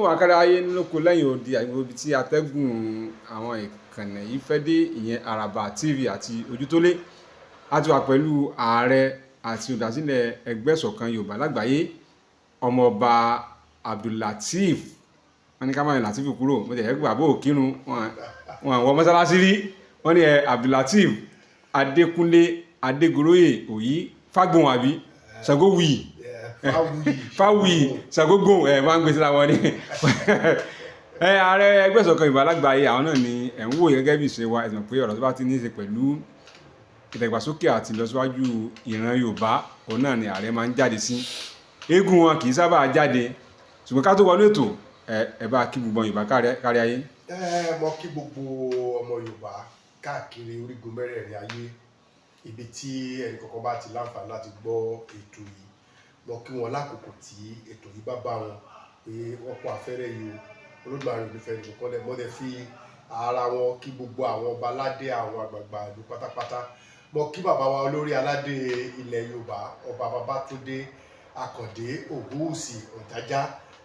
Wà kárí ayé lóko lẹ́yìn odi àti gbogbo ibi tí atẹ́gùn àwọn ìkànnì yìí fẹ́ dé, ìyẹn Àràbà TV àti Ojútólé. A ti wà pẹ̀lú ààrẹ àti olùdásílẹ̀ Ẹgbẹ́ Ìṣọ̀kan Yorùbá Lágbàáyé, Ọmọọba Abdullateef. Wọ́n ní ká máa Lateef kúrò, mo tẹ̀lé pé bàbá òkírun wọn àwọn mọ́sálásí rí. Wọ́n ní ẹ Abdullateef Adékúnlé Adégoróyè Òyí Fágbóhùn àbí Ṣàngówuyì? Fáwuyì Ṣàngógùn ẹ máa ń gbé síra wọn ní ẹ. Ààrẹ Ẹgbẹ́ Ìṣọ̀kan Yorùbá Lágbàáyé, àwọn náà ni ẹ̀ ń wò. Gẹ́gẹ́ bí ìṣe wa, ẹ̀sìn pé ọ̀rọ̀ tó bá ti ní í ṣe pẹ̀lú ìdàgbàsókè àti ìlọsíwájú ìran Yorùbá, òun náà ni ààrẹ máa ń jáde sí. Eégún wọn kì í sábà jáde, ṣùgbọ́n ká tó wọnú ètò, ẹ bá kí gbogbo Yorùbá kárí ayé. Ẹ mo kí gbogbo ọmọ Yorùbá káàkiri orígun mẹ́rẹ̀ẹ̀rin ayé, ibi tí ẹnì kọ̀ọ̀kan bá ti láǹfààní láti gbọ́ ètò yìí. Mo kí wọn lákòókò tí ètò yìí bá bá wọn pé wọ́n kó afẹ́rẹ́ yìí o. Olódùmarè ò ní fẹ́ nìkan kọ́lẹ̀. Mo dẹ̀ fi ara wọn kí gbogbo àwọn ọba aládé, àwọn àgbààgbà ìlú pátápátá. Mo kí bàbá wa olórí aládé ilẹ̀ Yorùbá, Ọba Babátúndé Àkàndé Ògúnwùsì Ọ̀jájá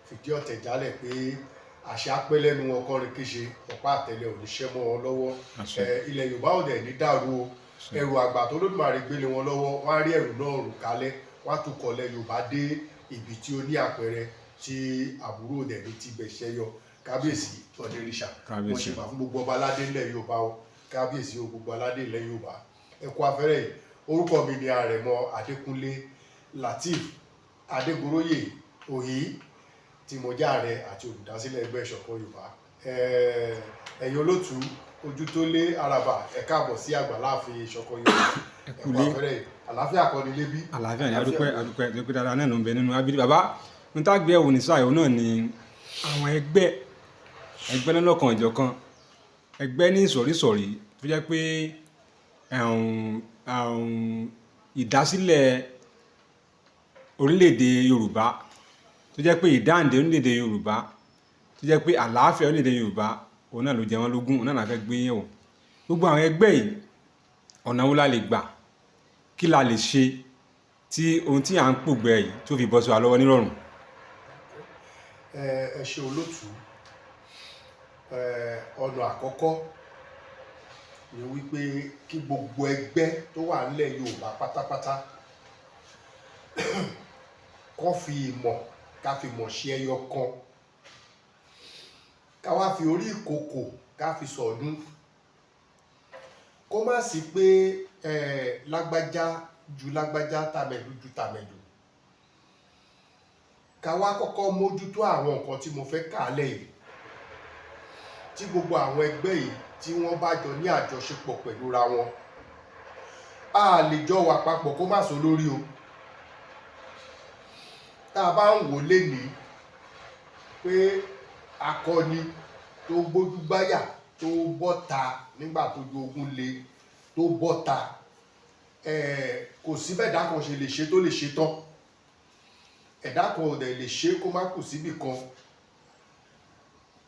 fìdí ọ̀tẹ̀ jálẹ̀, pé àṣẹ apẹ́ lẹ́nu wọn kọrin kéṣe, ọ̀pá àtẹlẹ ò ní ṣẹ́ mọ́ wọn lọ́wọ́. Ilẹ̀ Yorùbá ò dẹ̀ ní dàrú o. Ẹrù àgbà tó Olódùmarè gbélé wọn lọ́wọ́, wọ́n á rí ẹrù náà rù kálẹ̀, wọ́n á tún kọlẹ̀ Yorùbá dé ibi tí ó ní àpẹẹrẹ tí àbúrò dẹ̀ ní tibẹ̀ ṣẹyọ. Kábíyèsí ọ̀dẹ̀rìṣà, mo ṣe bá fún gbogbo ọba aládé ilẹ̀ Yorùbá o. Kábíyèsí o, gbogbo aládé ilẹ̀ Yorùbá, ẹ kú afẹ́rẹ́ yìí. Orúkọ mi ni Àrẹ̀mọ Adékúnlé Lateef Adégoróyè Òyì, tí mo jẹ́ ààrẹ àti olùdásílẹ̀ Ẹgbẹ́ Ìṣọ̀kan Yorùbá. Ẹ̀yin olótú Ojútólé Àràbà, ẹ káàbọ̀ sí àgbàláàfin Ìṣọ̀kan Yorùbá. Ẹ kú afẹ́rẹ́ yìí. Àlàáfíà kọ́ ni lébi. Àlàáfíà ni, adúpẹ́, adúpẹ́, adúpẹ́. Dáadáa náà ló ń bẹ nínú abídí. Bàbá n tá gbé ẹ̀wò ní sáà náà ni àwọn ẹgbẹ́ lọ́lọ́kan ìjọ̀kan, ẹgbẹ́ ní ìsọ̀rísọ̀rí, tó jẹ́ pé ìdásílẹ̀ orílẹ̀-èdè Yorùbá, tó jẹ́ pé ìdáǹdè orílẹ̀-èdè Yorùbá, tó jẹ́ pé àlàáfíà orílẹ̀-èdè Yorùbá, òun náà ló jẹ wọ́n lógún. Òun náà la fẹ́ gbé yẹ̀wò. Gbogbo àwọn ẹgbẹ́ yìí, ọ̀nà wo la lè gbà, kí la lè ṣe tí ohun tí à ń pògbẹ yìí tó fi bọ́ sí wa lọ́wọ́ nírọ̀rùn? Ẹ ṣe, olótú. Ọ̀nà àkọ́kọ́ ni wípé kí gbogbo ẹgbẹ́ tó wà nílẹ̀ Yorùbá pátápátá kó fi ìmọ̀, ká fi ìmọ̀ ṣe ẹyọ kan, ká wá fi orí ìkòkò ká fi sọ̀dún, kó má sí pé lágbájá ju lágbájá, tàmẹ̀dù ju tàmẹ̀dù. Ká wá kọ́kọ́ mójútó àwọn nǹkan tí mo fẹ́ kà á lẹ̀ yìí. Tí gbogbo àwọn ẹgbẹ́ yìí, tí wọ́n bá jọ ní àjọṣepọ̀ pẹ̀lú ra wọn, a lè jọ wà papọ̀ kó má sọ lórí o. Tá a bá ń wò lénìí pé akọni tó gbójú gbáyà, tó bọ́ta nígbà tó ju ogun le, tó bọ́ta, kò sí bẹ́ẹ̀ dá kan ṣe lè ṣe tó lè ṣe tán. Ẹ̀dá kan ò dẹ̀ lè ṣe kó má kù síbì kan.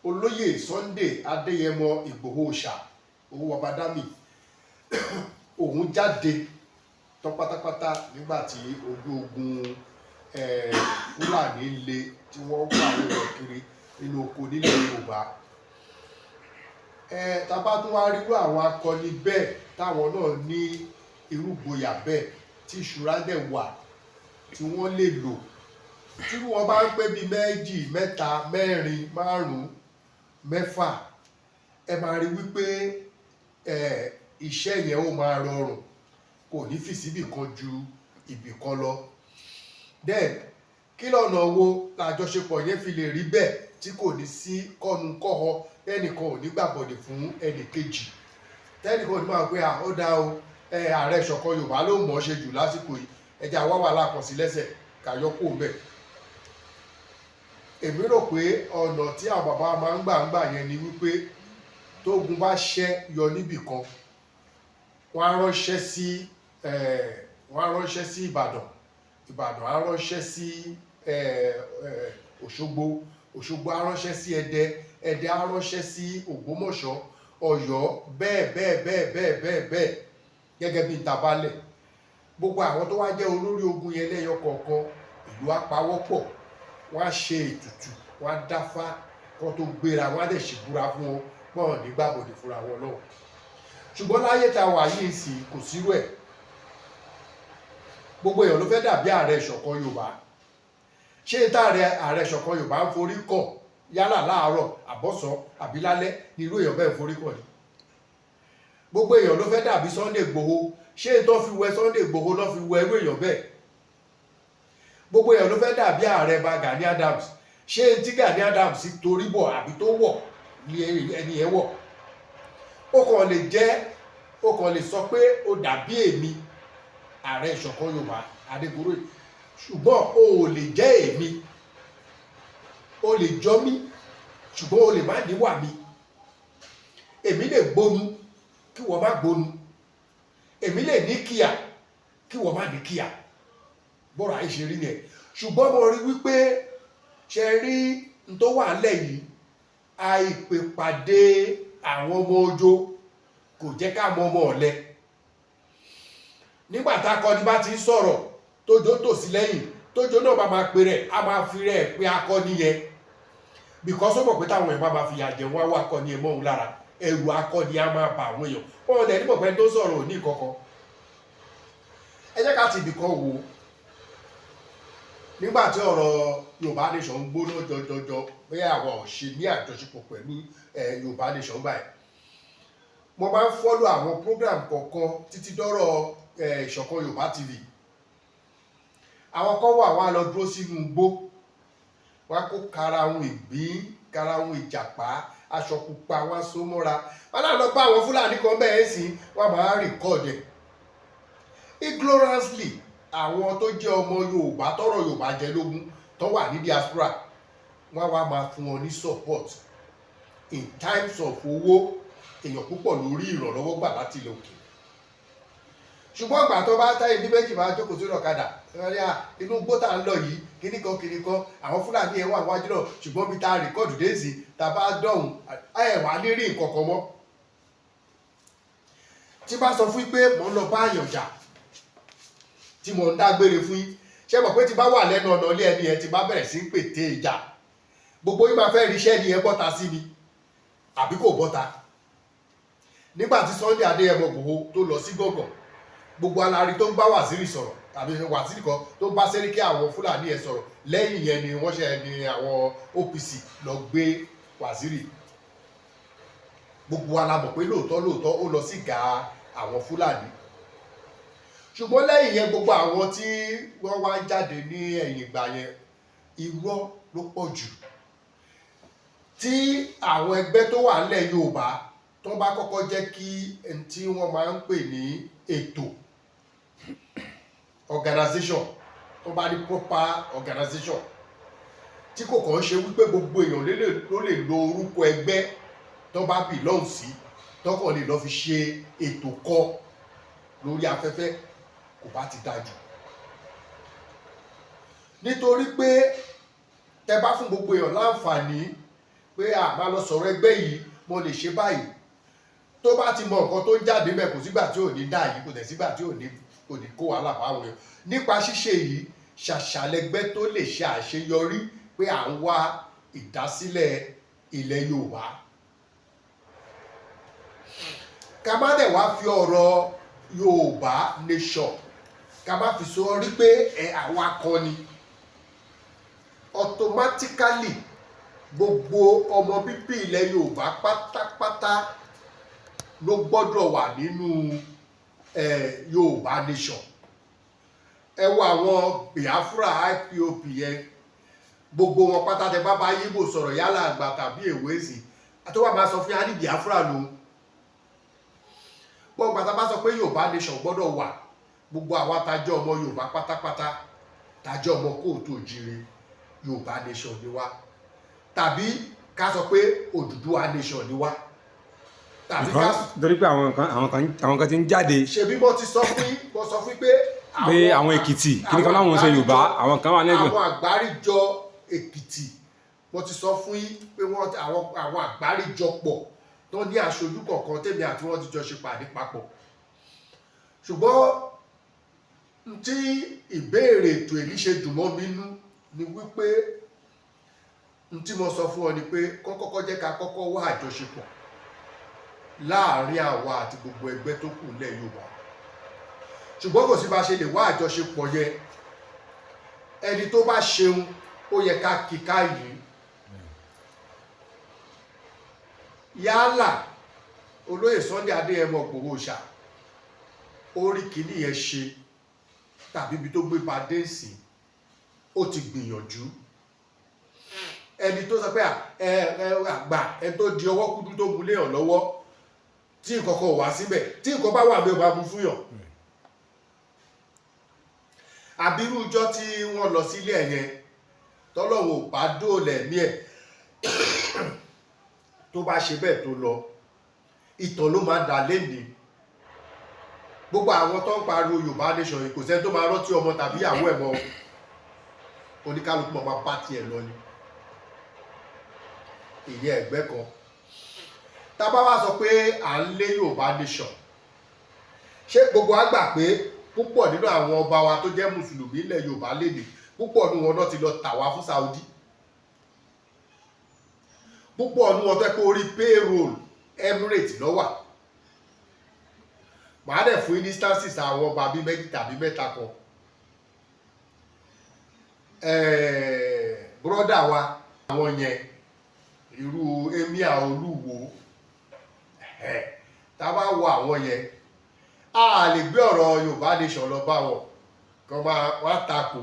Olóyè Sunday Adéyẹmọ Ìgbòho ṣà, owó babadami, òun jáde tán pátápátá nígbà tí ojú ogun Fúlàní le, tí wọ́n ń pa àwọn èèyàn kiri nínú oko nílẹ̀ Yorùbá. Tá a bá tún wá rírú àwọn akọni bẹ́ẹ̀, táwọn náà ní irúgboyà bẹ́ẹ̀, tí ìṣúra dẹ̀ wà tí wọ́n lè lò, tí wọ́n bá ń pé bíi méjì, mẹ́ta, mẹ́rin, márùn-ún, mẹ́fà, ẹ máa rí wípé iṣẹ́ yẹn ó máa rọrùn, kò ní fi síbì kan ju ibì kan lọ. Then, kí lọ́nà wo làjọṣepọ̀ yẹn fi lè rí bẹ́ẹ̀ tí kò ní sí kọ́nu-kọ́họ, tẹ́nìkan ò ní gbàbọ̀dè fún ẹnì kejì, tẹ́nìkan ò ní máa pé à ó dá o, ààrẹ Ìṣọ̀kan Yorùbá ló mọ̀ ọ́ ṣe jù lásìkò yìí, ẹ jẹ́ àwa wàhálà kan sí lẹ́sẹ̀ kàyọ́ kó bẹ́ẹ̀? Èmi rò pé ọ̀nà tí àwọn bàbá máa ń gbà yẹn ni wípé tógun bá ṣẹ́ yọ níbì kan, wọ́n á ránṣẹ́ sí Ìbàdàn, Ìbàdàn á ránṣẹ́ sí Òṣogbo, Òṣogbo á ránṣẹ́ sí Ẹdẹ, Ẹdẹ á ránṣẹ́ sí Ògbómọ̀ṣọ́, Ọ̀yọ́, bẹ́ẹ̀ bẹ́ẹ̀ bẹ́ẹ̀ bẹ́ẹ̀ bẹ́ẹ̀ bẹ́ẹ̀, gẹ́gẹ́ bí n ta balẹ̀. Gbogbo àwọn tó wá jẹ́ olórí ogun yẹn lẹ́yọ kọ̀ọ̀kan, ìlú á pawọ́pọ̀. Wọ́n á ṣe ètùtù, wọ́n á dáfá kó tó gbéra, wọ́n á dẹ̀ ṣèbúra fún wọn pọ́n nígbàbọ̀dè fúnra wọn náà. Ṣùgbọ́n láyé tá a wà yìí sì, kò sírú ẹ̀. Gbogbo èèyàn ló fẹ́ dàbí ààrẹ Ìṣọ̀kan Yorùbá. Ṣé tá ààrẹ Ìṣọ̀kan Yorùbá ń forí kọ̀, yálà láàárọ̀, àbọ̀sán àbí lálẹ́, ní irú èèyàn bẹ́ẹ̀ forí kọ̀ ni? Gbogbo èèyàn ló fẹ́ dàbí Sunday Igboho. Ṣé tó fi wẹ Sunday Igboho lọ́ fi wẹ irú èèyàn bẹ́ẹ̀? Gbogbo èèyàn ló fẹ́ dàbí ààrẹ bá Gani Adams. Ṣé tí Gani Adams torí bọ̀ àbí tó wọ̀ ní ẹni ẹ̀ wọ̀? Ó kàn lè jẹ́, ó kàn lè sọ pé ó dàbí èmi, ààrẹ Ìṣọ̀kan Yorùbá Adégoróyè, ṣùgbọ́n o ò lè jẹ́ èmi. O lè jọ mí, ṣùgbọ́n o lè má níwà mi. Èmi lè gbónu kí wọ́n má gbónu, èmi lè ní kíá kí wọ́n má ní kíá. Bọ́rọ̀ ayé ṣe rí yẹn. Ṣùgbọ́n mo rí wípé, ṣe rí n tó wà nílẹ̀ yìí, àìpèpàdé àwọn ọmọ ojo kò jẹ́ ká mọ ọmọ ọ̀lẹ. Nígbà tá akọni bá ti ń sọ̀rọ̀, tójó tò sí lẹ́yìn, tójó náà bá máa pe rẹ̀, á máa fi rẹ̀ pé akọni yẹn, because ó mọ̀ pé táwọn èèyàn bá máa fi yà jẹ wọ́n, á wá akọni yẹn mọ́ òun lára. Ẹrù akọni á máa bà àwọn èèyàn. Wọn ò dẹ̀ nímọ̀ pé ẹni tó sọ̀rọ̀ ò ní kankan. Ẹ jẹ́ ká ti ibì kan wò ó. Nígbà tí ọ̀rọ̀ Yorùbá Nation ń gbóná jọjọjọ, bóyá àwa ò ṣe ní àjọṣepọ̀ pẹ̀lú Yorùbá Nation báyìí, mo máa ń follow àwọn program kọ̀ọ̀kan títí dọ́rọ̀ Ìṣọ̀kan Yorùbá TV. Àwọn kan wà, wá lọ dúró sínú igbó, wọ́n á kó karahun ìgbín, karahun ìjàpá, aṣọ pupa, wọ́n á so mọ́ra, wọ́n náà lọ bá àwọn Fúlàní kan bẹ́ẹ̀ sí, wọ́n máa record ẹ̀ ignorantly. Àwọn tó jẹ́ ọmọ Yorùbá tọ́rọ̀ Yorùbá jẹ lógún tó wà ní diaspora, wọ́n wá máa fún wọn ní support in times of owó. Èèyàn púpọ̀ lórí ìrànlọ́wọ́ gbà láti ilẹ̀ òkè. Ṣùgbọ́n ìgbà tó bá táyé bí méjì máa jókòó sórí ọ̀kadà, wọ́n ní à inú igbó tá à ń lọ yìí, kíní kan kíní kan, àwọn Fúlàní ẹ̀ wà wájú náà, ṣùgbọ́n bí tá a record dé sí, tá a bá dọ̀hùn, ẹ̀ wà ní rí nǹkan kan mọ́. Tí bá sọ fún yín pé mò ń lọ bá àyàn jà, tí mò ń dágbére fún yín, ṣé mọ̀ pé tí bá wà lẹ́nu ọ̀nà ilé ẹni yẹn, tí bá bẹ̀rẹ̀ sí ń pète ìjà, gbogbo yín máa fẹ́ rí iṣẹ́ ni ẹ bọ́ta sí mi àbí kò bọ́ta? Nígbà tí Sunday Adéyẹmọ Ìgbòho tó lọ sí Gàngàn, gbogbo alárí tó ń bá Wàzírí sọ̀rọ̀, tàbí Wàzírí kan tó ń bá Sẹ́ríkì àwọn Fúlàní ẹ̀ sọ̀rọ̀. Lẹ́yìn yẹn ni wọ́n ṣe ní àwọn OPC lọ gbé Wàzírí. Gbogbo wa la mọ̀ pé lóòótọ́ lóòótọ́, ó lọ sí gàá àwọn Fúlàní. Ṣùgbọ́n lẹ́yìn yẹn, gbogbo àwọn tí wọ́n wá ń jáde ní ẹ̀yìn ìgbà yẹn, irọ́ ló pọ̀ jù. Tí àwọn ẹgbẹ́ tó wà nílẹ̀ Yorùbá tó bá kọ́kọ́ jẹ́ kí n tí wọ́n máa ń pè ní ètò organization, tó bá ní proper organization, tí kò kàn ń ṣe wípé gbogbo èèyàn ló lè lo orúkọ ẹgbẹ́ tó bá belong sí, tọkàn lè lọ fi ṣe ètò kọ lórí afẹ́fẹ́, kò bá ti dájú. Nítorí pé tẹ bá fún gbogbo èèyàn láǹfààní pé a máa lọ sọ̀rọ̀ ẹgbẹ́ yìí, mo lè ṣe báyìí, tó bá ti mọ nǹkan tó ń jáde mẹ́, kò sígbà tí ò ní dà yìí, kò dẹ̀ sígbà tí ò ní kò ní kó wàhálà báwọn èèyàn nípa ṣíṣe yìí. Ṣàṣàlẹ̀gbẹ́ tó lè ṣe àṣeyọrí pé à ń wá ìdásílẹ̀ ilẹ̀ Yorùbá, ká má dẹ̀ wá fi ọ̀rọ̀ Yorùbá Nation, ká má fi sọ rí pé ẹ àwa kọ́ ni. Automatically, gbogbo ọmọ bíbí ilẹ̀ Yorùbá pátápátá ló gbọ́dọ̀ wà nínú Yorùbá Nation. Ẹ wo àwọn Biafra, IPOB yẹn, gbogbo wọn pátá, tẹ bá bá Yíbò sọ̀rọ̀, yálà àgbà tàbí èwe sí, àtọwà máa sọ fún yín, á ní Biafra lòun. Gbogbo àtàbá sọ pé Yorùbá Nation gbọ́dọ̀ wà, gbogbo àwa tajọ́ ọmọ Yorùbá pátápátá, tajọ́ ọmọ káàárọ̀ oòjíire, Yorùbá Nation ni wá, tàbí ká sọ pé Odùduwà Nation ni wá, tàbí ká Torí pé àwọn kan ti ń jáde. Ṣebí mo ti sọ fún yín, mo sọ fún yín pé Pé àwọn Èkìtì kí ni kan láwọn ń ṣe Yorùbá, àwọn kan wà lẹ́gbẹ̀ẹ́. Àwọn àgbáríjọ Èkìtì, mo ti sọ fún yín pé wọ́n àwọn àgbáríjọpọ̀ tó ní aṣojú kọ̀ọ̀kan, tèmi àti wọ́n ti jọ ṣe pàdé papọ̀. Ṣùgbọ́n tí ìbéèrè ètò èyí ṣe dùn mọ́ mi nú ni wípé N tí mo sọ fún ọ ni pé kọ́ kọ́kọ́ jẹ́ ká kọ́kọ́ wá àjọṣepọ̀ láàárín àwa àti gbogbo ẹgbẹ́ tó kù nílẹ̀ Yorùbá. Ṣùgbọ́n kò sí bá ṣe lè wá àjọṣepọ̀ yẹn. Ẹni tó bá ṣeun, ó yẹ ká kí ká yìí. Yálà olóyè Sunday Adéyẹmọ Ìgbòho Òòṣà, ó rí kíní yẹn ṣe, tàbí ibi tó gbé ba dé sí, ó ti gbìyànjú. Ẹni tó sọ pé ẹ ẹ àgbà, ẹni tó di ọwọ́ kúdú tó múlé hàn lọ́wọ́, tí nǹkan kan ò wá síbẹ̀, tí nǹkan bá wà bí ó bá mú fún yàn. Àbírú ijọ́ tí wọ́n lọ sílé ẹ̀ yẹn, tọ́lọ́wọ́ ò bá dóòlà ẹ̀mí ẹ̀, tó bá ṣe bẹ́ẹ̀ tó lọ, ìtàn ló máa dà lénìí. Gbogbo àwọn tó ń pariwo Yorùbá nation yìí, kò sẹ́ni tó máa rántí ọmọ tàbí ìyàwó ẹ̀ mọ́. Oníkálukú máa bá tiẹ̀ lọ ni. Ìyẹn ẹgbẹ́ kan. Tá bá wá sọ pé à ń lé Yorùbá nation, ṣé gbogbo wa gbà pé púpọ̀ nínú àwọn ọba wa tó jẹ́ mùsùlùmí ilẹ̀ Yorùbá lénìí, púpọ̀ nínú wọn náà ti lọ tà wá fún Saudi? Púpọ̀ nínú wọn tó yẹ pé orí payroll Emirates ló wà. Màá dẹ̀ fún instances àwọn ọba bíi méjì tàbí mẹ́ta kan. Brother wa, àwọn yẹn, irú emir Olúwo, tá a bá wo àwọn yẹn, a lè gbé ọ̀rọ̀ Yorùbá nation lọ bá wọn kàn máa wá takò.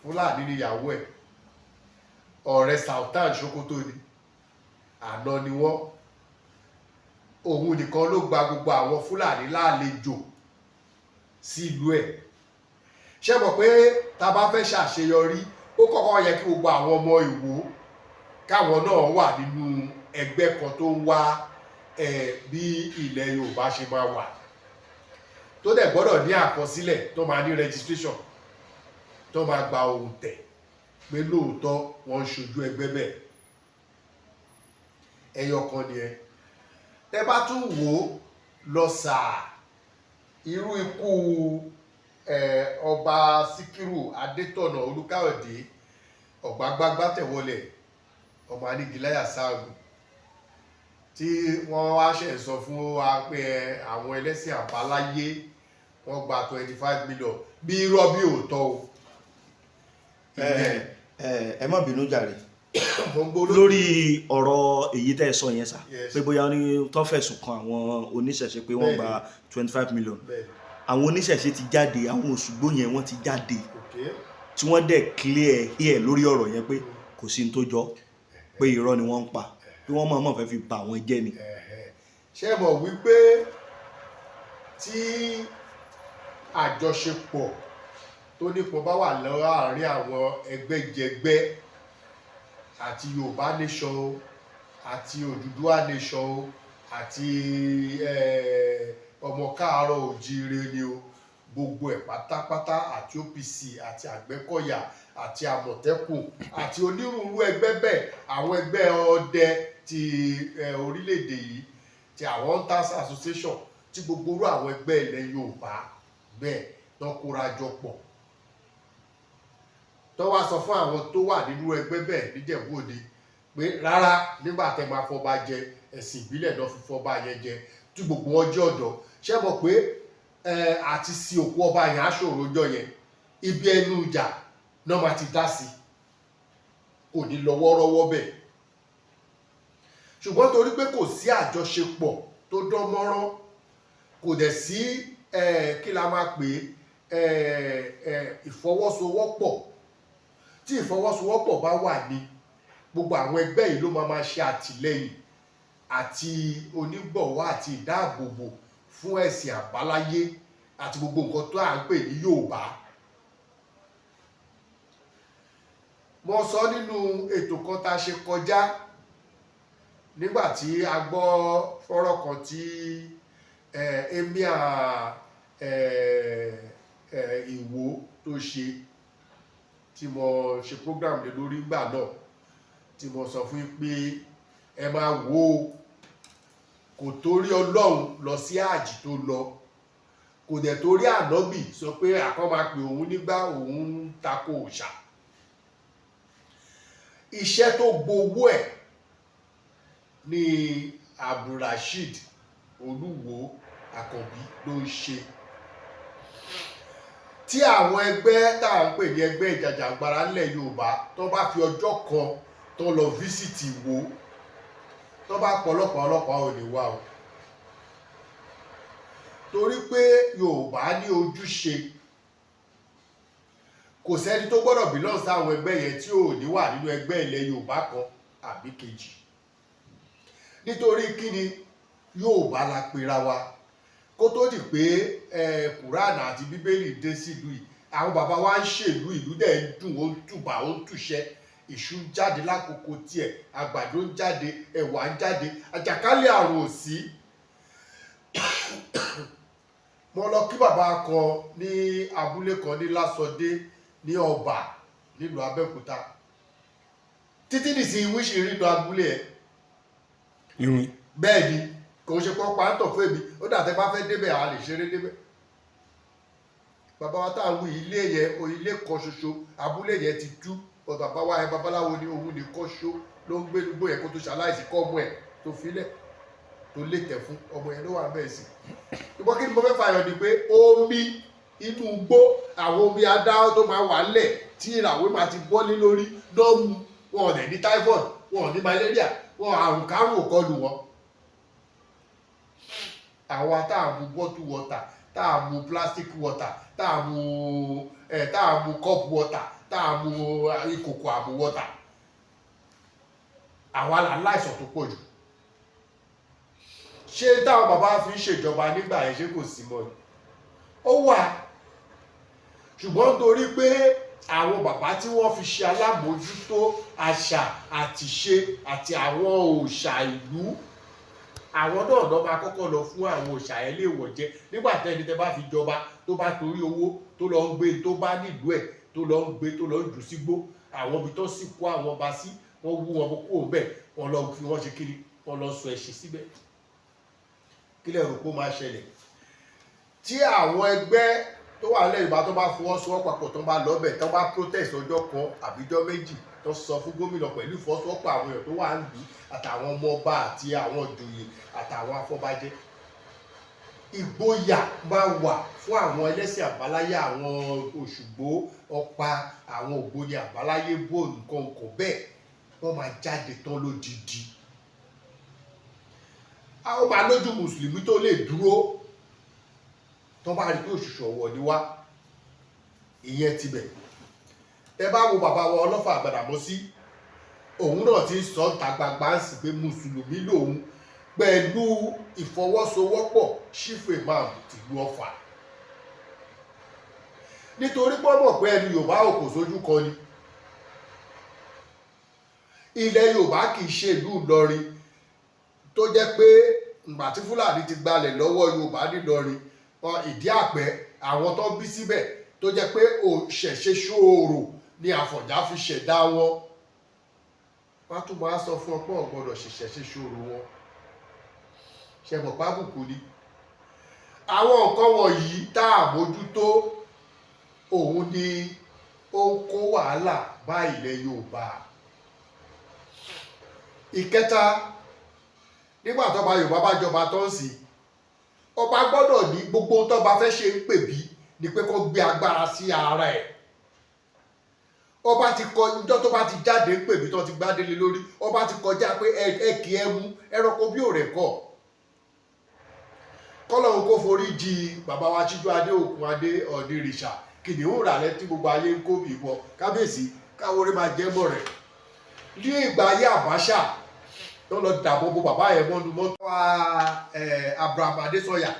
Fúlàní níyàwó ẹ̀, ọ̀rẹ́ Sultan Sokoto ni, àná ni wọ́n. Òun nìkan ló gba gbogbo àwọn Fúlàní lálejò sílùú ẹ̀. Ṣé mọ̀ pé tá a bá fẹ́ ṣàṣeyọrí, ó kọ́kọ́ yẹ kí gbogbo àwọn ọmọ Ìwó káwọn náà wà nínú ẹgbẹ́ kan tó ń wá bí ilẹ̀ Yorùbá ṣe máa wà, tó dẹ̀ gbọ́dọ̀ ní àkọsílẹ̀, tó máa ní registration, tó máa gba ohùn tẹ̀ pé lóòótọ́ wọ́n ń ṣojú ẹgbẹ́ bẹ́ẹ̀. Ẹyọ kan ni ẹ. Tẹ bá tún wò ó lọ sàá, irú ikú ọba Síkírù Adétọ̀nà Olúkáyọ̀dé Ọ̀gbágbágbá tẹ̀wọlẹ̀, ọmọ Anígiláyà Sáàgùn, tí wọ́n wá ṣe sọ fún wa pé àwọn ẹlẹ́sìn àbáláyé wọ́n gba 25 million, bí irọ́ bí òótọ́ o. Ẹ ẹ má bínú jàre. Mo ń gbọ́. Lórí ọ̀rọ̀ èyí tẹ́ ẹ sọ yẹn sà, Yes. pé bóyá ní tó fẹ̀sùn kan àwọn oníṣẹ̀ṣe pé wọ́n gba 25 million, àwọn oníṣẹ̀ṣe ti jáde, àwọn Òṣùgbó yẹn, wọ́n ti jáde, tí wọ́n dẹ̀ clear air lórí ọ̀rọ̀ yẹn pé kò sí ní tó jọ, pé irọ́ ni wọ́n ń pa, pé wọ́n mọ̀ọ́mọ̀ fẹ́ fi bà wọ́n jẹ́ ni. Ẹ̀hẹ̀. Ṣé mọ̀ wípé tí àjọṣepọ̀ tó nípọn bá wà láàárín àwọn ẹgbẹ́jẹgbẹ́, àti Yorùbá nation o, àti Odùduwà nation o, àti ọmọ káàárọ̀ òjíire ni o, gbogbo ẹ̀ pátápátá, àti OPC, àti Àgbẹ̀kọ̀yà, àti Àmọ̀tẹ́kùn, àti onírúurú ẹgbẹ́ bẹ́ẹ̀, àwọn ẹgbẹ́ ọdẹ ti orílẹ̀-èdè yìí, ti àwọn Hunters Association, tí gbogbo orú àwọn ẹgbẹ́ ilẹ̀ Yorùbá bẹ́ẹ̀ tán kóra jọ pọ̀, tó wá sọ fún àwọn tó wà nínú ẹgbẹ́ bẹ́ẹ̀ níjẹ̀bú Òde pé rárá, nígbà tẹ́ máa fọba jẹ, ẹ̀sìn ìbílẹ̀ náà fi fọba yẹn jẹ, tí gbogbo wọn jẹ́ ọ̀dọ́, ṣé mọ̀ pé àti sí òkú ọba yẹn aṣòro ọjọ́ yẹn, ibi ẹnu ìjà náà máa ti dá sí, kò ní lọ wọ́rọ́wọ́ bẹ́ẹ̀. Ṣùgbọ́n torí pé kò sí àjọṣepọ̀ tó dán mọ́rán, kò dẹ̀ sí kí la máa pè é, ìfọwọ́sowọ́pọ̀. Tí ìfọwọ́sowọ́pọ̀ bá wà ní, gbogbo àwọn ẹgbẹ́ yìí ló máa máa ṣe àtìlẹ́yìn àti onígbọ̀wọ́ àti ìdáàbòbò fún ẹ̀sìn àbáláyé àti gbogbo nǹkan tó à ń pè ní Yorùbá. Mo sọ nínú ètò kan tá a ṣe kọjá, nígbà tí a gbọ́ fọ́rọ̀ kan tí emir Ìwó tó ṣe, tí mo ṣe program lé lórí ìgbà náà, tí mo sọ fún yín pé ẹ máa wò ó, kò torí Ọlọ́run lọ sí àjì tó lọ, kò dẹ̀ torí ànábì sọ pé àkọ́ máa pè òun nígbà òun ń tako òòṣà. Iṣẹ́ tó gbowó ẹ̀ ní Abdulrasheed Olúwo Àkànbí ló ń ṣe. Tí àwọn ẹgbẹ́ tá à ń pè ní ẹgbẹ́ ìjàjàgbara ńlẹ̀ Yorùbá tó bá fi ọjọ́ kan tó lọ visit Ìwó, tó bá pọ̀lọpọ̀ ọlọ́pàá ò ní wá o, torí pé Yorùbá ní ojúṣe. Kò sẹ́ni tó gbọ́dọ̀ belong sáwọn ẹgbẹ́ yẹn tí ò ní wà nínú ẹgbẹ́ ilẹ̀ Yorùbá kan àbí kejì. Nítorí kíni? Yorùbá la pera wa. Kó tó di pé Kùránà àti Bíbélì dé sílùú yìí, àwọn bàbá wa ń ṣèlú, ìlú dẹ̀ ń dùn, ó ń tùbà, ó ń tùṣẹ́. Iṣu ń jáde lákòókò tiẹ̀, àgbàdo ń jáde, ẹ̀wà ń jáde, àjàkálẹ̀ àrùn ò sí. Mo lọ kí bàbá kan ní abúlé kan ní Lásọdé ní Ọba nílùú Abẹ́òkúta. Títí nìsín, wíṣì rínú abúlé ẹ̀. Iwin. Bẹ́ẹ̀ ni, kò ń ṣe pé ọ̀pá ń tọ̀ fún èmi. Ó dà, tẹ́ bá fẹ́ débẹ̀, a lè ṣeré débẹ̀. Bàbá wa tá à ń wí, ilé yẹn o, ilé kan ṣoṣo, abúlé yẹn ti tú. Bàbá wa yẹn, babaláwo ni. Òun nìkan ṣo ló ń gbé gbogbo yẹn kó tó ṣaláìsí. Kọ́ ọmọ ẹ̀ tó filẹ̀ tó lè tẹ̀ fún ọmọ yẹn ló wà bẹ́ẹ̀ sí. Ṣùgbọ́n kí ni mo fẹ́ fààyàn ni pé omi inú igbó, àwọn omi adá tó máa wà ńlẹ̀ tí ìràwé máa ti bọ́lé lórí lọ́mú wọn, ò dẹ̀ ní typhoid, wọn ò ní malaria, wọn àrùn kárùn ò kọlù wọn. Àwa tá à mu bottle water, tá à mu plastic water, tá à mu cup water, tá à mu ìkòkò àmú water, àwa là ń láìsàn tó pọ̀ jù. Ṣé táwọn bàbá fi ń ṣèjọba nígbà yẹn, ṣé kò sí mọ́ ni? Ó wà, ṣùgbọ́n nítorí pé àwọn bàbá tí wọ́n fi ṣe alámòójútó àṣà àtìṣe àti àwọn òòṣà ìlú, àwọn náà lọ máa kọ́kọ́ lọ fún àwọn òòṣà yẹn léèwọ̀ jẹ. Nígbà tẹ́ni tẹ́ bá fi jọba, tó bá torí owó tó lọ ń gbé tó bá nílùú ẹ̀, tó lọ ń gbé, tó lọ ń jù sígbó, àwọn ibi tó sì kó àwọn ọba sí, wọ́n wú wọn kúrò bẹ́ẹ̀, wọ́n lọ fi wọ́n ṣe kiri, wọ́n lọ sọ ẹ̀ṣin síbẹ̀. Kí lẹ rò pé ó máa ṣẹlẹ̀ tí àwọn ẹgbẹ́ tó wà lẹ́yìn Yorùbá tó bá fọwọ́sowọ́pọ̀ papọ̀, tó bá lọ́bẹ̀, tó bá protest ọjọ́ kan àbíjọ́ 2, tó sọ fún gómìnà pẹ̀lú ìfọwọ́sowọ́pọ̀ àwọn èèyàn tó wà ń lù àtàwọn ọmọ ọba àti àwọn ìjòyè àtàwọn afọbajẹ, ìgboyà máa wà fún àwọn ẹlẹ́sìn àbáláyé, àwọn Òṣùgbó, Ọ̀pá, àwọn ògbóni àbáláyé, bó nǹkan nǹkan bẹ́ẹ̀, wọ́n máa jáde tán lódidi. Ó máa lójú mùsùlùmí tó lè dúró tó bá rí pé òṣùṣù ọ̀wọ̀ ni wá. Ìyẹn tibẹ̀. Tẹ bá wo bàbá wa Ọlọ́fà Gbàdàmọ́sí, òun náà ti ń sọ ta gbangba ń sì pé mùsùlùmí lòun, pẹ̀lú ìfọwọ́sowọ́pọ̀ Chief Imam tìlú Ọ̀fà, nítorí pé wọ́n mọ̀ pé ẹnu Yorùbá ò kò sójú kan ni. Ilẹ̀ Yorùbá kì í ṣe ìlú Ìlọrin tó jẹ́ pé ìgbà tí Fúlàní ti gbalẹ̀ lọ́wọ́ Yorùbá nílọrin, ìdí àpẹ́ àwọn tó bí síbẹ̀, tó jẹ́ pé òṣẹ̀ṣe ṣòro ni Àfọ̀njá fi ṣẹ̀dá wọn, wọ́n tún máa sọ fún ọ pé ò gbọ́dọ̀ ṣẹ̀ṣẹ̀ ṣòro wọn. Ṣe mọ̀ pábùkù ni àwọn nǹkan wọ̀nyí tá a mójútó, òun ni ó ń kó wàhálà bá ilẹ̀ Yorùbá. Ìkẹta, nígbà tọ́ba Yorùbá bá jọba tó ń sìn, ọba gbọ́dọ̀ ní gbogbo ohun tọ́ba fẹ́ ṣe ń pè bí ni pé kó gbé agbára sí ara ẹ̀. Ọba ti kọ ìjọ tó bá ti jáde ń pè bí tó ti gbádélé lórí, ọba ti kọjá pé ẹ kì í ẹ mú ẹranko bí òrè kọ. Kọ́lọ́hún kó forí jì bàbá wa Síjú Adé Òkun Adé Ọ̀nìrìṣà, kìnìún ràlẹ́ tí gbogbo ayé ń kó bì bọ. Kábíyèsí, káwọrẹ́ máa jẹ́ mọ́ rẹ̀. Ní ìgbà ayé Àbáṣà tó lọ dàbọ̀ bo bàbá yẹn mọ́nu mọ́tò wa, Abraham Adésọyà,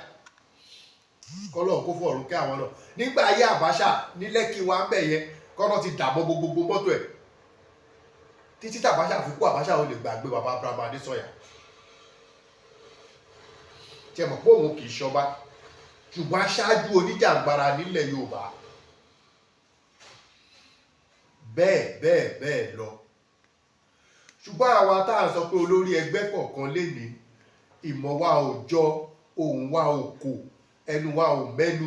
kọ́lọ́hún kó fọ̀rùn kẹ́ àwọn náà. Nígbà ayé Àbáṣà ní Lẹ́kì wa ń bẹ̀ yẹn, kọ́nà ti dàbọ̀ bo gbogbo mọ́tò ẹ̀ títí tàbáṣà fi kú. Àbáṣà ò lè gbàgbé bàbá Abraham Adésọyà. Tí ẹ mọ̀ pé òun kì í ṣọba, ṣùgbọ́n aṣáájú oníjàngbara nílẹ̀ Yorùbá, bẹ́ẹ̀ bẹ́ẹ̀ bẹ́ẹ̀ lọ. Ṣùgbọ́n àwa tá à ń sọ pé olórí ẹgbẹ́ kọ̀ọ̀kan lè ní ìmọ̀ wa ò jọ, ohùn wa ò kò, ẹnu wa ò mẹ́nu,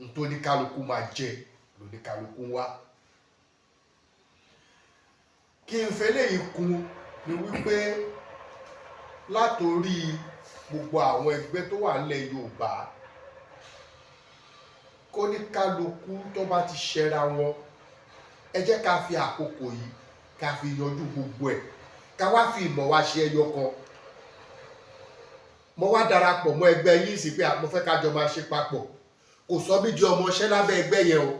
ntóníkálukú máa jẹ lóníkálukú wá. Kí n fẹ́ léyìí kún ni wípé látòrí gbogbo àwọn ẹgbẹ́ tó wà nílẹ̀ Yorùbá, kó ní kálukú tó bá ti ṣẹra wọn, ẹ jẹ́ ká fi àkókò yìí ká fi yanjú gbogbo ẹ̀, ká wá fi ìmọ̀ wa ṣe ẹyọ kan. Mo wá darapọ̀ mọ́ ẹgbẹ́ yìí sí pé mo fẹ́ ká jọ máa ṣe papọ̀. Kò sọ mí di ọmọọṣẹ́ lábẹ́ ẹgbẹ́ yẹn o,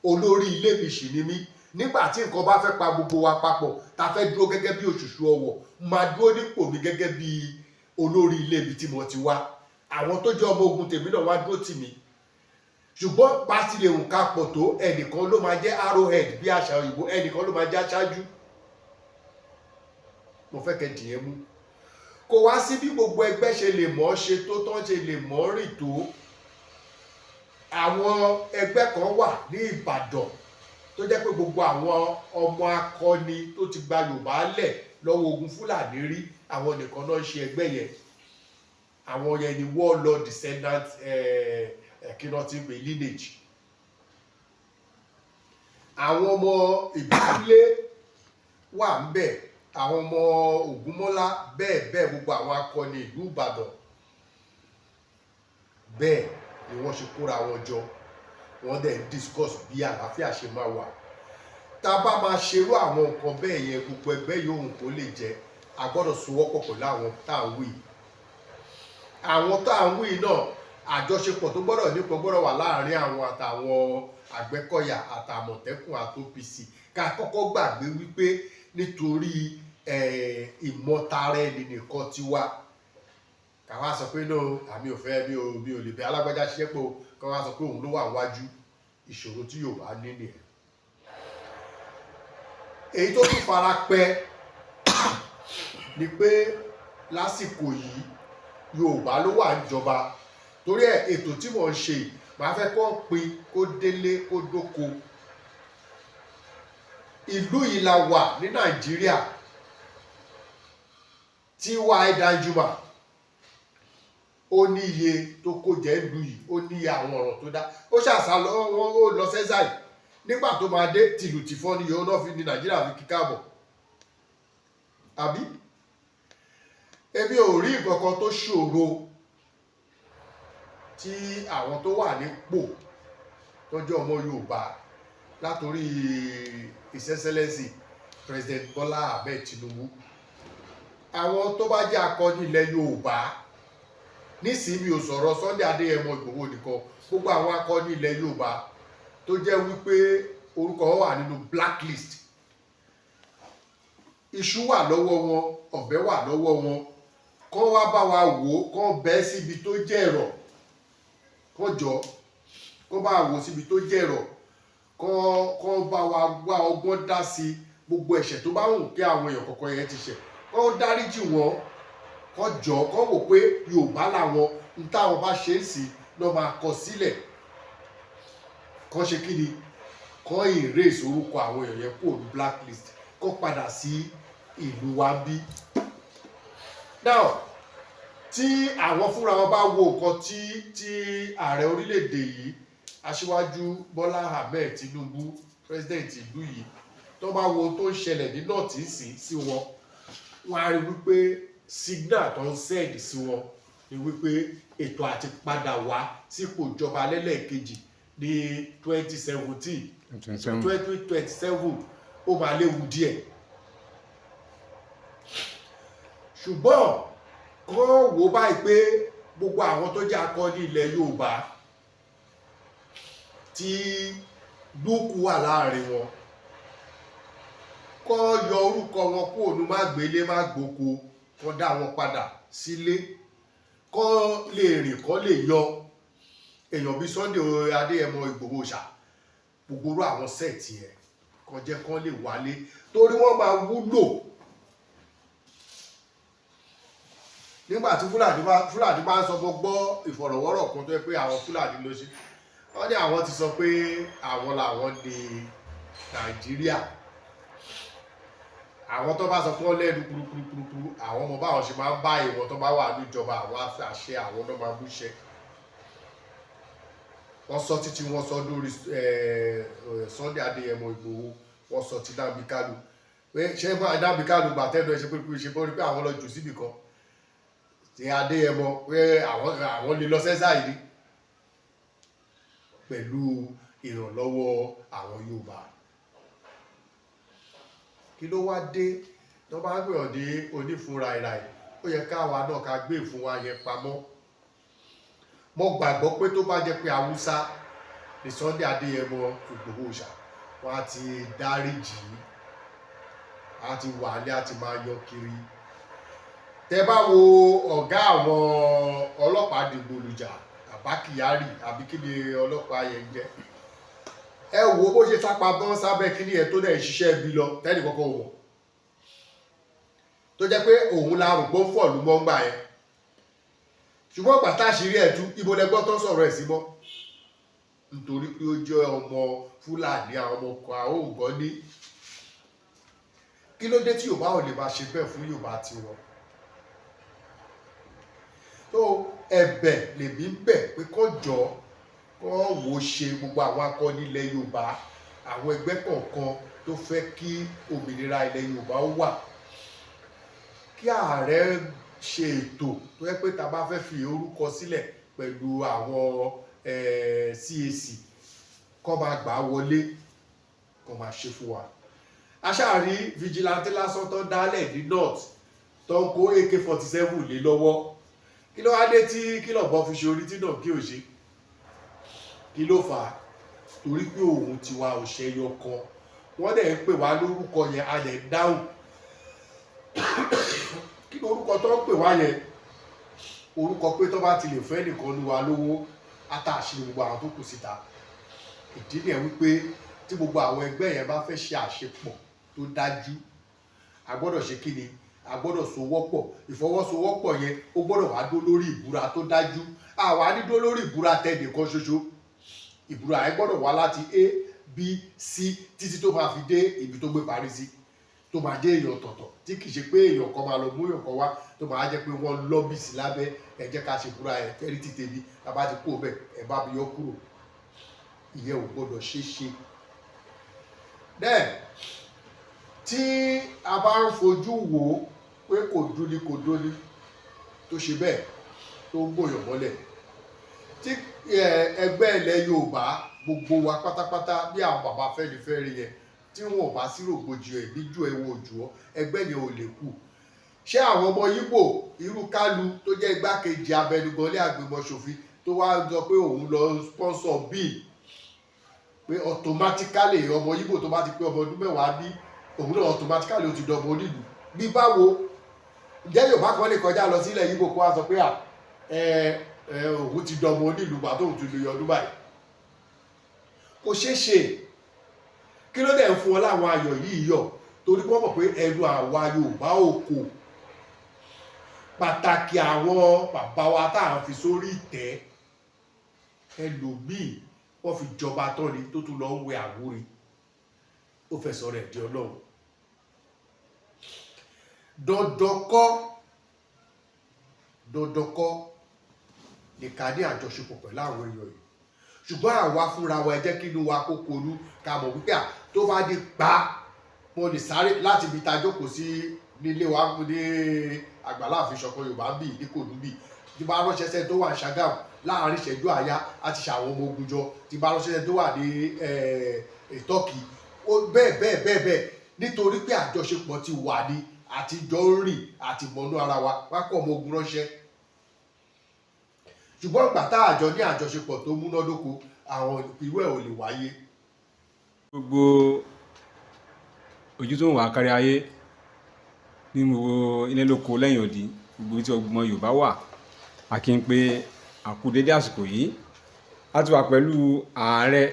olórí ilé mi sì ni mí. Nígbà tí nǹkan bá fẹ́ pa gbogbo wa papọ̀, ta fẹ́ dúró gẹ́gẹ́ bí òṣùṣù ọwọ̀, máa dúró nípò mi gẹ́gẹ́ bí olórí ilé mi tí mo ti wá. Àwọn tó jẹ́ ọmọ ogun tèmi náà wá dúró tì mí. Ṣùgbọ́n pàtì lè hùn ká pọ̀ tó, ẹnìkan ló máa jẹ́ arrowhead bí àṣà òyìnbó, ẹnìkan ló máa jẹ́ aṣáájú. Mo fẹ́ kẹ́ dìyẹn mú. Kò wá sí bí gbogbo ẹgbẹ́ ṣe lè mọ̀ ọ́ ṣe tó tán, ṣe lè mọ̀ ọ́ rìn tó. Àwọn ẹgbẹ́ kan wà ní Ìbàdàn tó jẹ́ pé gbogbo àwọn ọmọ akọni tó ti gba Yorùbá lẹ̀ lọ́wọ́ ogun Fúlàní rí, àwọn nìkan náà ń ṣe ẹgbẹ́ yẹn. Àwọn yẹn ni warlord descendant, kí náà ti ń pè, lineage. Àwọn ọmọ ìbílẹ̀ wà ń bẹ̀, àwọn ọmọ Ògúnmọ́lá, bẹ́ẹ̀ bẹ́ẹ̀, gbogbo àwọn akọni ìlú Ìbàdàn. Bẹ́ẹ̀ ni wọ́n ṣe kóra wọn jọ, wọ́n dẹ̀ ń discuss bí àlàáfíà ṣe máa wà. Tá a bá máa ṣerú àwọn nǹkan bẹ́ẹ̀ yẹn, gbogbo ẹgbẹ́ yòówù kó lè jẹ́, a gbọ́dọ̀ sowọ́pọ̀ pẹ̀lú àwọn tá à ń wí. Àwọn tá à ń wí náà, àjọṣepọ̀ tó gbọ́dọ̀ nípọn gbọ́dọ̀ wà láàárín àwọn àtàwọn Àgbẹ̀kọ̀yà àtàmọ̀tẹ́kùn àti OPC. Ká kọ́kọ́ gbàgbé wípé nítorí ìmọ̀tara ẹni nìkan tiwa, ká wá sọ pé no, àmì ò fẹ́, mi ò lè bẹ alágbájá ṣiṣẹ́ pé o, ká wá sọ pé òun ló wà wájú. Ìṣòro tí Yorùbá ní nìyẹn. Èyí tó tún fara pẹ́ ni pé lásìkò yìí, Yorùbá ló wà níjọba. Torí ẹ̀, ètò tí mò ń ṣe yìí, màá fẹ́ kó pin kó délé kó dóko. Ìlú yìí la wà ní Nàìjíríà. T.Y. Danjuma, ó ní iye tó kó jẹ́ ìlú yìí, ó ní iye àwọn ọ̀rọ̀ tó dá. Ó ṣàṣà lọ, ó lọ sẹ́sàì. Nígbà tó máa dé, tìlù tìfọ́n ni yòó náà fi ní Nàìjíríà fi kíkà bọ̀. Àbí èmi ò rí nǹkan kan tó ṣòro tí àwọn tó wà nípò tó jẹ́ ọmọ Yorùbá, látòrí His Excellency President Bola Ahmed Tinubu, àwọn tó bá jẹ́ akọni ilẹ̀ Yorùbá nísìnyí, mi ò sọ̀rọ̀ Sunday Adéyẹmọ Ìgbòho nìkan, gbogbo àwọn akọni ilẹ̀ Yorùbá tó jẹ́ wípé orúkọ wọn wà nínú blacklist, iṣu wà lọ́wọ́ wọn, ọ̀bẹ wà lọ́wọ́ wọn, kán wá bá wa wò ó, kán bẹ́ síbi tó jẹ́ ẹ̀rọ, kán jọ kán bá wò síbi tó jẹ́ ẹ̀rọ, kán bá wa wá ọgbọ́n dá sí gbogbo ẹ̀ṣẹ̀ tó bá wù kí àwọn èèyàn kọ̀ọ̀kan yẹn ti ṣẹ̀, kán dáríjì wọ́n, kán jọ kán wò pé Yorùbá làwọn ń táwọn bá ṣe é sí lọ́ máa kọ sílẹ̀. Kán ṣe kí ni? Kán erase orúkọ àwọn èèyàn yẹn kúrò ní blacklist, kán padà sí ìlú wa bí. Now, tí àwọn fúnra wọn bá wo nǹkan tí ààrẹ orílẹ̀-èdè yìí, Aṣíwájú Bọ́lá Ahmed Tinubu, president ìlú yìí, tó bá wo ohun tó ń ṣẹlẹ̀ ní north sí wọn, wọ́n á rí wípé signal tó ń send sí wọn ni wípé ètò àti padà wá sípò ìjọba lẹ́lẹ́kejì ní 2017, 2027, ó máa léwu díẹ̀. Ṣùgbọ́n kán wò báyìí pé gbogbo àwọn tó jẹ́ akọni ilẹ̀ Yorùbá tí lúkú wà láàrin wọn, kán yọ orúkọ wọn kúrò ní má gbélé má gboko, kán dá wọn padà sílé, kán lè rìn, kán lè yọ èèyàn bíi Sunday Adéyẹmọ Ìgbòho ṣá, gbogbo orú àwọn set yẹn, kán jẹ́ kán lè wálé, torí wọ́n máa wúlò nígbà tí Fúlàní bá ń sọ fún gbọ́ ìfọ̀rọ̀wọ́rọ̀ kan tó yẹ pé àwọn Fúlàní ló ṣe. Wọ́n ní àwọn ti sọ pé àwọn làwọn ní Nàìjíríà. Àwọn tó bá sọ fún ọ lẹ́nu kúrúkúrúkúrú, àwọn ọmọ báwọn ṣe máa ń bá ìwọ̀n tó bá wà níjọba, àwọn àṣẹ àwọn náà máa múṣẹ. Wọ́n sọ títí wọ́n sọ lórí Sunday Adéyẹmọ Ìgbòho, wọ́n sọ ti Nnamdi Kanu. Pé ṣé Nnamdi Kanu gbà tẹ́nu ẹ ṣe pé ṣe bọ́ rí pé àwọn lọ jù síbì kan ti Adéyẹmọ, pé àwọn lè lọ sẹ́sà yìí pẹ̀lú ìrànlọ́wọ́ àwọn Yorùbá. Kí ló wá dé tó bá ń pè ọ́ ní onífunra ìràì? Ó yẹ káwa náà ká gbé ìfún wa yẹn pamọ́. Mo gbàgbọ́ pé tó bá jẹ́ pé Haúsá ní Sunday Adéyẹmọ Ìgbòho ṣá, wọn á ti dáríjì, á ti wà ní, á ti máa yọ kiri. Tẹ bá wo ọ̀gá àwọn ọlọ́pàá dìgbòlùjà, Abba Kyari, àbí kí ni ọlọ́pàá yẹn jẹ́, ẹ wo bó ṣe sápamọ́ sábẹ́ kí ni ẹ tó dẹ̀ ń ṣiṣẹ́ ibi lọ tẹ́nì kọ́kọ́ wọ̀, tó jẹ́ pé òun la rò gbó fọ̀lú mọ́ngbà yẹn. Ṣùgbọ́n gbàtà àṣírí ẹ̀ tú, ibo lẹ gbọ́ tó sọ̀rọ̀ ẹ̀ sí mọ́? Nítorí pé ó jẹ́ ọmọ Fúlàní, àwọn ọmọ ọkọ̀ àwọn ní. Kí ló dé tí Yorùbá ò lè máa ṣe bẹ́ẹ̀ fún Yorùbá tiwọn? Tó ẹ̀bẹ̀ lèmi ń bẹ̀ pé kó jọ kó wò ó ṣe gbogbo àwọn akọni ilẹ̀ Yorùbá, àwọn ẹgbẹ́ kọ̀ọ̀kan tó fẹ́ kí òmìnira ilẹ̀ Yorùbá ó wà, kí ààrẹ ṣe ètò tó yẹ pé tá a bá fẹ́ fi orúkọ sílẹ̀ pẹ̀lú àwọn CAC, kó máa gbà á wọlé, kó máa ṣe fún wa. Aṣáàrí vigilante lásán tó dálẹ̀ ní north, tó ń kó AK-47 lé lọ́wọ́. Kí ló wá dé tí kí lọ́bọ̀ fi ṣe orí tí náà kí ò ṣe? Kí ló fà á? Torí pé òun tiwa ò ṣẹyọ kan. Wọ́n dẹ̀ ń pè wá lórúkọ yẹn, a lè dáhùn. Kí ni orúkọ tó ń pè wá yẹn? Orúkọ pé tó bá ti lè fẹ́ nìkan ní wa lówó, àtàṣe gbogbo àwọn tó kù síta. Ìdí nìyẹn wípé tí gbogbo àwọn ẹgbẹ́ yẹn bá fẹ́ ṣe àṣepọ̀ tó dájú, a gbọ́dọ̀ ṣe kí ni? A gbọ́dọ̀ sowọ́pọ̀. Ìfọwọ́sowọ́pọ̀ yẹn, ó gbọ́dọ̀ wá dó lórí ìbúra tó dájú. Àwa ní dó lórí ìbúra tẹnìkan ṣoṣo. Ìbúra yẹn gbọ́dọ̀ wá láti A, B, C títí tó máa fi dé ibi tó gbé parí sí, tó máa dé èèyàn ọ̀tọ̀ọ̀tọ̀, tí kì í ṣe pé èèyàn kan máa lọ mú èèyàn kan wá, tó máa jẹ́ pé wọ́n lọ́bì sí lábẹ́. Ẹ jẹ́ ká ṣe ìbúra ẹ̀ tẹ́rí tí tèmi tá bá ti kó bẹ́ẹ̀, ẹ bá mi yọ kúrò. Ìyẹn ò gbọ́dọ̀ ṣeé ṣe. Then tí a bá ń fojú wò ó pé kò dúni, kò dúni, tó ṣe bẹ́ẹ̀ tó ń gbòyàn mọ́lẹ̀, tí ẹgbẹ́ ilẹ̀ Yorùbá gbogbo wa pátápátá, bí àwọn bàbá Afẹ́nifẹ́re yẹn, tí wọn ò bá sí rògbòdìyàn ìbíjú ẹ̀ wò jù ọ́, ẹgbẹ́ yẹn ò lè kú. Ṣé àwọn ọmọ Yíbò, irú Kálù tó jẹ́ igbákejì abẹnugan ilé àgbìmọ̀ ṣòfin, tó wá sọ pé òun lọ sponsor bill pé automatically ọmọ Yíbò tó bá ti pé ọmọ ọdún 10 ní òun náà automatically ó ti dọmọ onílùú, bí báwo? Ǹjẹ́ Yorùbá kan lè kọjá lọ sílẹ̀ Yíbò kó wá sọ pé à ẹ ẹ òun ti dọmọ onílùú gbà tóun ti lè ọdún báyìí? Kò ṣeé ṣe. Kí ló dẹ̀ ń fún ọ láwọn ayọ̀ yìí yọ̀? Torí wọ́n mọ̀ pé ẹnu àwa Yorùbá ò kò. Pàtàkì àwọn bàbá wa tá à ń fi sórí ìtẹ́, ẹlòmíì wọ́n fi jọba tán ni, tó tún lọ ń wẹ àwúre, ó fẹsọ̀ rẹ̀ di Ọlọ́run. Dandan kọ́, dandan kọ́ ní ká ní àjọṣepọ̀ pẹ̀lú àwọn èèyàn yìí, ṣùgbọ́n àwa fúnra wa, ẹ jẹ́ kí inú wa kó konú, ká mọ̀ wípé à tó bá di pa, mo lè sáré láti ibi tá a jókòó sí nílé wa ní àgbàlá àfin Ìṣọ̀kan Yorùbá ń bì ní Kòdú bì, tí bá ránṣẹ́ sẹ́ni tó wà ní Ṣàgámù, láàrin ìṣẹ́jú àyá á ti ṣàwọn ọmọ ogun jọ. Tí bá ránṣẹ́ sẹ́ni tó wà ní Tọ́kì, bẹ́ẹ̀ bẹ́ẹ̀ bẹ́ẹ̀ bẹ́ẹ̀, nítorí pé àjọṣepọ̀ ti wà ní àtijọ́ ń rìn àti mọ̀nú ara wa, wá kọ́ ọmọ ogun ránṣẹ́. Ṣùgbọ́n ìgbà tá àjọ ní àjọṣepọ̀ tó múnádóko, àwọn irú ẹ̀ ò lè wáyé. Gbogbo ojú tó ń wà kárí ayé ní gbogbo ilé lóko lẹ́yìn odi, gbogbo tí ọgbọ́n Yorùbá wà, a kí n pé a kú dédé àsìkò yìí. A ti wà pẹ̀lú ààrẹ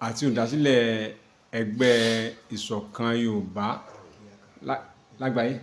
àti olùdásílẹ̀ ẹgbẹ́ Ìṣọ̀kan Yorùbá lágbàáyé.